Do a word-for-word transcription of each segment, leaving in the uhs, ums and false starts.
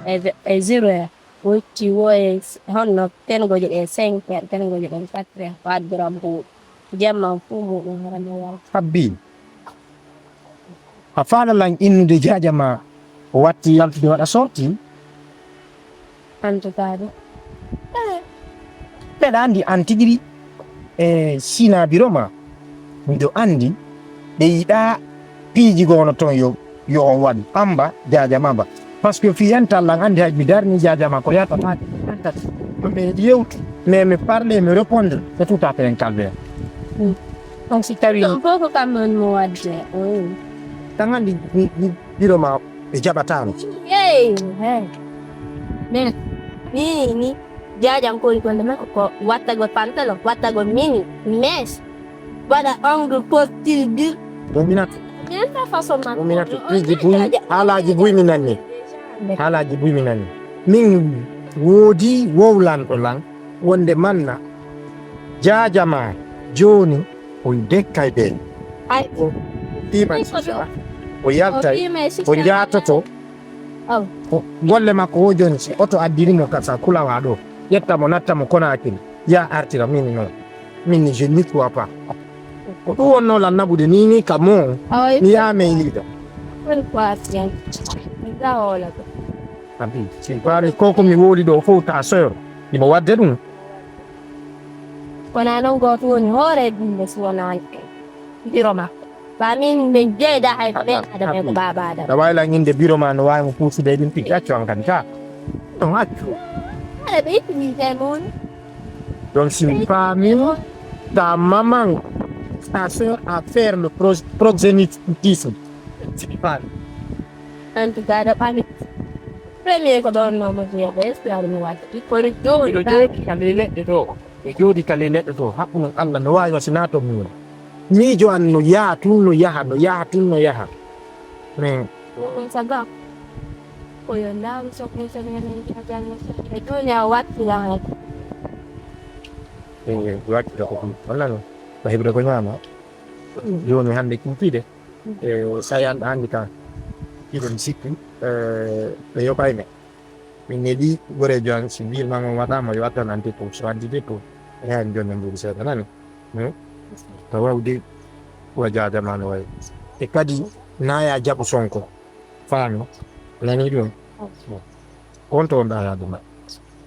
e ve-, e zéro heure. Wocci wo e s-, honno tengoje ɗen cinq heures, tengoje ɗen quatre heures, ko addi ram ko jamma on fof muɗum hara mi wara. Habbi. A faala lan innude jaaja ma o watti yaltude waɗa sorti? En tout cas de. Eh, mbeɗa anndi an tigi ri. E sina biro ma, miɗo anndi ɓe yiɗa piiji goono toon yo, yo on waɗu. Amba, jaaja ma mba. Parce que fii en tallan anndi hay mi darni jaaja ma ko yata maade. Antati. Ko mi yewtu, mais mi parle, mi répondre. C'est tout à fait un calvaire. Mm. Donc si tawi. Ɗum fof ko kamɓe woni mo waɗde. Mm. Tan anndi mi, mi, biro ma ɓe jaɓataa mo. Hey, hey. Mais, ni, ni, jaajankooji golle makko ko wattagol pantalon, wattagol mini, mèche, waɗa ongle posture dur. Muminatu. Min ta façon makko. Muminatu, piiji buy, haalaaji buy mi nani. Haalaaji buy mi nani. Min woodi wowlanɗo lan, wonde manna, jaaja ma jooni, o dekkay ɓe. Ay. O fiiman sisa, o yaltay, o jaatoto. Aw. Ko golle makko o jooni, si oto addiri mo kasa kulawa ɗo, ƴetta mo, natta mo Konaakiri, ya artira min noon. Min ni, je n'y crois pas. Ko ɗum wonnoo lan naɓude ni, ni ka mo, awa, mi yaha men yiida. Woni ko arti hen. Mi ga hoola ɗo. Abi, si faami ko ko mi wowli ɗo fof ta sœur, imo waɗde ɗum. Kono noon gooto woni hoore e bimbe si wonaa biro makko. Ba min min jeyda hay ko ɓen adama e ko baaba adama. Aɗa waawi lan innde biro ma no waawi mo puusude e ɗum tigi. Accu an kadi ka. Non, accu. Ala ɓe itti min jey mo woni. Donc si mi faami ta maman ta sœur à faire le pro-, proxénétisme. Si mi faami. En tout cas, ɗo ɓami. Premier ko ɗon no mo jeeya ɓe espoir mi waɗde. Kono jooɗi. Miɗo jooɗi ka ley leɗɗe to. Miɗo jooɗi ka ley leɗɗe to. Haqqunde Allah no waawi wasi naato mi woni. Miijo an no yaha tun, no yaha, no yaha tun, no yaha. Mais ɗum sa gam. Ko yo ndaaru sokko sokko e duuniya wattira hen. Eh, wattira ko ɗum. Walla no? Ba heɓre ko ñaama. Jooni hannde kiikiiɗe. E, so tawi an ɗo anndi kan, hiɗen sikki, e, ɓe yoɓay men. Min neli goreejo an, si mbiimi ma on waɗaama, yo addan an dépôt. So addi dépôt, e an jonnde mbuuru seeɗa, nani? Hmm? Ko wawde wa jaada ma no wayi. E kadi, na ya jaɓu Sonko. Faami? Nani ɗum? On to on ɗa yaade ma.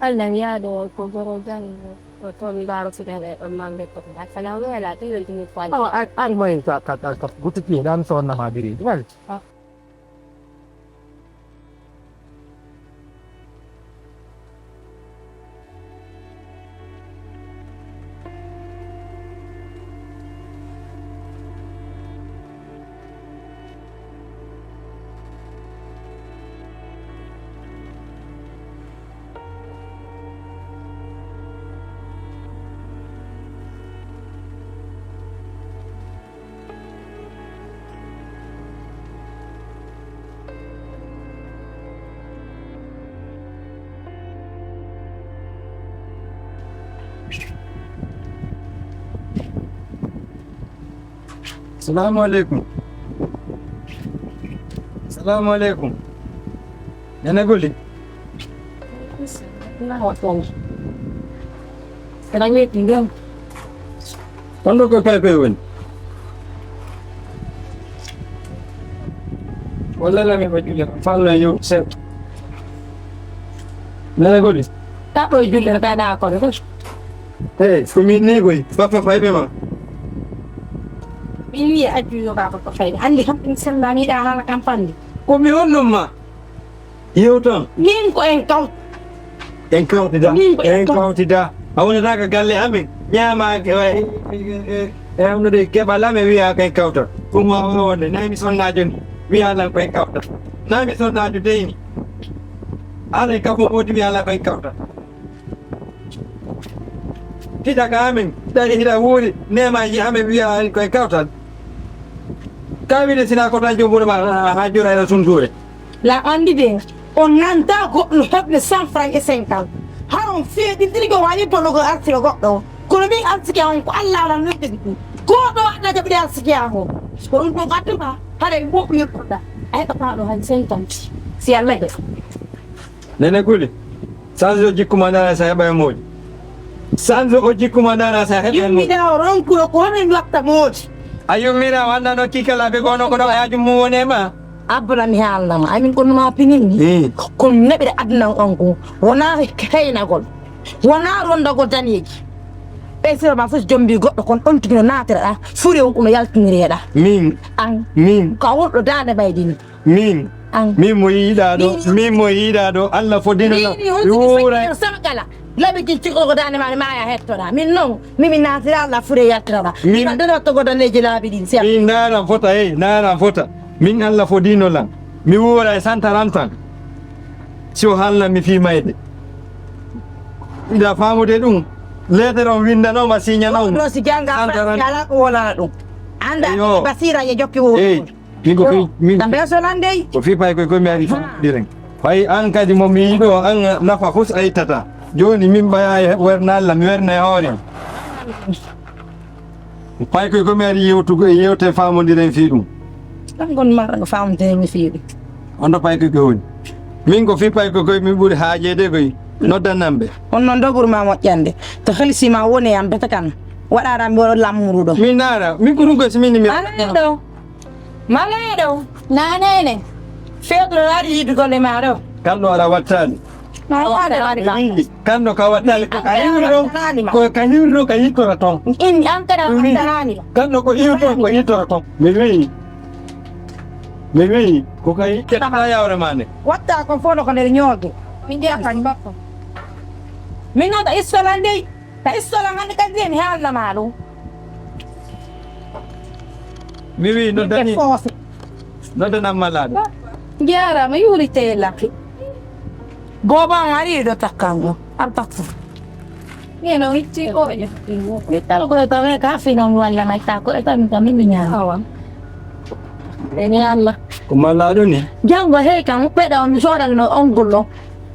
Allah mi yaade on ko goro janngo, ko toon ndaaro si ɓe ɗon mangde ko ɗum. Assalaamu aleykum, ɗum ɗum ko. Awa, ar, ar mo en ka, ka, ka, ka, gutti ki, dan so on nama biri. Wal. Ah. Salaamu aleykum. Salaamu aleykum. Nene Guli. On ɗo ko paypay woni? Wallay lami ko julle, fallo e yewtu seeɗa. Nene Guli. Taɓo e julle, kayɗa kono fof. Eyi, ko min ni koy, bappa fayɓe ma. Min wiyi accu yoga ko ko fayde. Anndi kam ɗum sella mi yiɗa haala kam fande. Ko mi honɗum ma? Yewtan. Min ko en kaw. En kawtida. Min ko en en kaw. Kawtida. A wonata ka galle amen. Ñaama e, e, e, e, e, hamnude keɓal amen wiya ko en kawta. Ɗum wawa wonde. Nayi mi sonnaajo ni. Wiya lan ko en kawta. Nayi mi sonnaajo deyni. Aɗa e kafo woodi wiya lan ko en kawta. Hita ka amen, dari hita wuuri, neemaaji amen wiya ari koye kawtal. Ka wiide sina ko tan jombure ma, ha, ha jura ena suntuure. La anndi de, on nanta goɗɗo heɓde cent francs et cinquante. Haron feeɗindiri ko wawi bonogol artiro goɗɗo o. Kono min arsike on ko Allah ala nodde ɗum. Ko ɗo waɗna jaɓde arsike an o. Ko ɗum ɗo ɓattuma, haɗa e moƴƴu yettoɗa. A heɓata ɗo hay cinquante. Si Allah jaɓi. Nene Kuli, sanzo jikku ma nana sa heɓa e moodi. Sanzo o jikku ma nana sa heɓa e moodi. Yummira o ronku o ko hono mi watta moodi. A yummira o annda no kikala be gono ko ɗo ayaju mu wone ma. Abba mi haalnama amin kono ma pinin ni. Hmm. Ko neɓire aduna on ko wona heynagol. Wona rondagol daneeji. Ɓe sira ma fof jombi goɗɗo kon ɗon tigi no natira ɗa. Furi on kuno yaltinireɗa. Min. An. Min. Ka wonɗo dande maydi ni. Min. An. Min mo yiɗa ɗo. Min. Min mo yiɗa ɗo. Allah fodino la. Min ni on tigi wuuray. Sakala. Labi kin tigi ko dande ma ma ya hettoɗa. Min non. Min mi natira Allah furi yaltinoɗa. Min. Min ɗon hotto goɗɗo neji laabi ɗin. Siya. Min naran fota hey. Naran fota. Min Allah fodino lan. Mi wuura e santaran tan. Si o haalnan mi fii mayde. Ida faamude ɗum. Leetere on winndanooma siñanooma. Ɗo si jannga santaran. Ala ko wona ɗum. Anda. Eyo. Basira ye jokki wo. Eyi. Min ko fii min. Tambe so lande. Ko fii pay koy koy mi ari faamudiren. Fay an kadi mo mi yiɗo an nafa fof a ittata. Jooni min ɓaya e wernalla mi werna e hoore. Paykoy ko mi ari yewtugo e yewte faamondiren fii ɗum. Ɗan gon mara ko faamondiren mi fii ɗum. On ɗo paykoy ko woni. Min ko fii paykoy koy min ɓuri haajeede koy noddanan ɓe. On non doguru ma moƴƴande. To halisi ma woni am beta kan. Waɗaɗa mi waɗo lammuruɗo. Min naara, min ko ɗum koy so min mi. Aɗa ɗo. Maleeɗo, naanene, feeɗo ari yiɗugol e maa ɗo. Kanɗo aɗa wattaani. Ma waɗa ari ma. Kanɗo ka wattaani ko ka iwri ɗon, ko ka iwri ɗon ka yittora ton. In an kada wattanaani. Kanɗo ko iwri ɗon ko yittora ton. Mi wi'i, mi wi'i, ko ka yittora yawre maa nde. Watta kon fof no ko nder ñooge. Min jeyaa kan bakko. Min noon ka istola ndey. Ka istola hannde kadi mi haalna ma ɗum. Mi wi noddani. Foofe. Noddanam malaaɗo. Njaaraama yuuri teela. Booba an ari ɗo takkango. Ar takko. Ni no itti ko. Mi tala ko to ka finon walla mai ta ko e tan ka mi nyaa. Awa. Eni Allah. Ko malaaɗo ni. Jango hey kan ɓeɗa on sodan no ongolo.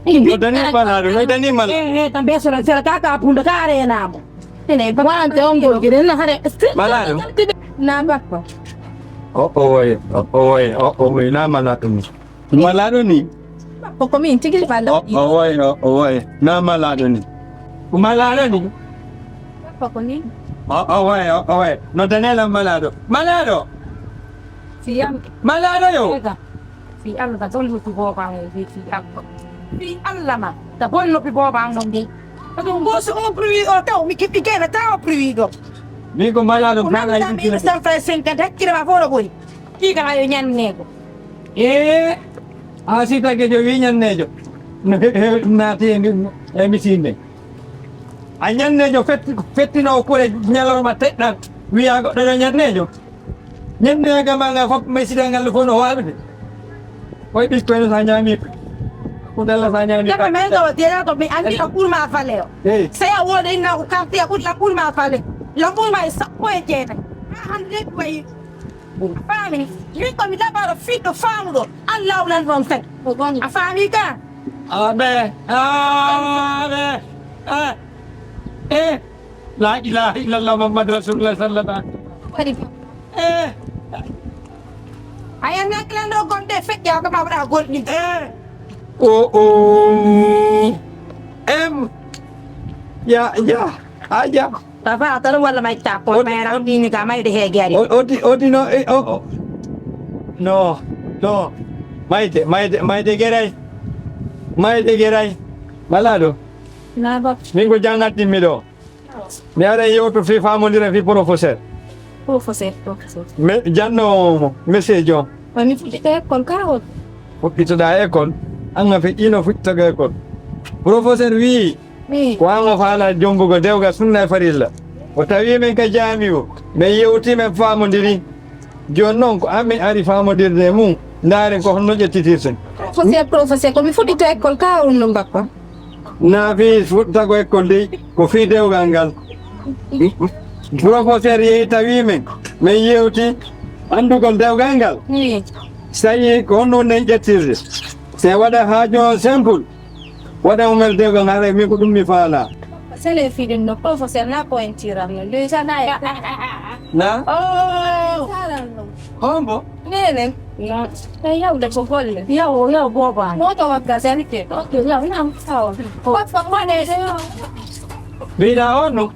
Noddani malaaɗo, noddani malaaɗo. Eh, eh, tan be sura sura ka ka punda ka are na mo. Ene ba wante ongol gire na hare. Malaaɗo. Na bakko. O o woye, o o woye, o o woye na malaaɗo ni. Malaaɗo ni. Bakko ko min tigi balla. O o woye, o o woye na malaaɗo ni. Malaaɗo ni. Bakko ko ni. O o woye, o o woye. Noddane lam malaaɗo. Malaaɗo. Fii Allah. Malaaɗo yo. Fii Allah, ka bonnuki booba an on, fii Allah. Fii Allah ma, ka bonnuki booba an on de. Ko ɗum goosu on produit o taw, mi kiɓɓi gena taw produit ɗo. Min ko malaaɗo kala yiɗi cinquante hakkille ma fof no ɓuri. Ɗi kala yo ñanneego. Ee, a si tagi jo wi ñanneejo. No he, he, naati e, e misinde. A ñanneejo fetti, fettino kure ñalawma teɗɗan. Wiya goɗɗo yo ñanneejo. Ñande gama nga fof, mais si dangal fof no waɗude. Koye ɓikkoy no sa ñaami. Ko dalla sa ñaami. Kama men ɗo, dela ko mi andi ko ɓurma fale o. Eyi. Sey a wooda inna ko kamti a ɓuri la ɓurma fale. La ɓurma e sappo e jeenayi. Ha hande ko wayi. Faami. Min ko mi laɓaɗo fiɗɗo faamuɗo. An lawlan ɗon tan. A faami ka? Aɓe, aɓe, eh, eh. La ilaha illallah Muhammad Rasulullah sallallahu alaihi wasallam. Eh. Aya naklan ɗo gonɗe feƴƴa ko ma waɗa gonɗi. Eh. O o. Em. Ya ya. A ya. Papa a tan walla may takko. Odi- mayra on ɗini ka mayde he gari. O- odi odi no eh, o o. No no. Mayde mayde mayde geray. Mayde geray. Malaaɗo. Na ba. Min ko janngattin mi ɗo. Mi ara yewto fi faamondira fi professeur. Professeur, professeur. Mais janno monsieur John. Wani fuɗɗita école ka on. Fuɗɗitoɗa école. An nga feƴƴino fuɗɗitoga école. Professeur wi. Ko an o faala jombugol dewgal sunna e farilla. O tawi men ka jaami o. Men yewti men faamondiri. Jooni noon ko amin ari faamondirde e mum, ndaaren ko honno ƴettitirten. Professeur, professeur, ko mi fuɗɗito école ka on no mbakka? Naa fii fuɗɗitago école dey, ko fii dewgal ngal. Professeur yehi tawi men, men yewti anndugol dewgal ngal. Wi. So tawi ko honno nden ƴettirde. Se waɗa haaju on simple. Waɗa mo mel dewgal haray min ko ɗum mi faala. Sele fiɗin no professeur na pointiral no le sana ya. Na? Oh. Hombo? Nene. Te yawde ko golle. Yaw, yaw booba. Moto wakka selke. Ok, yaw, yaw, yaw. Wakka mane de. Mbiɗa on no.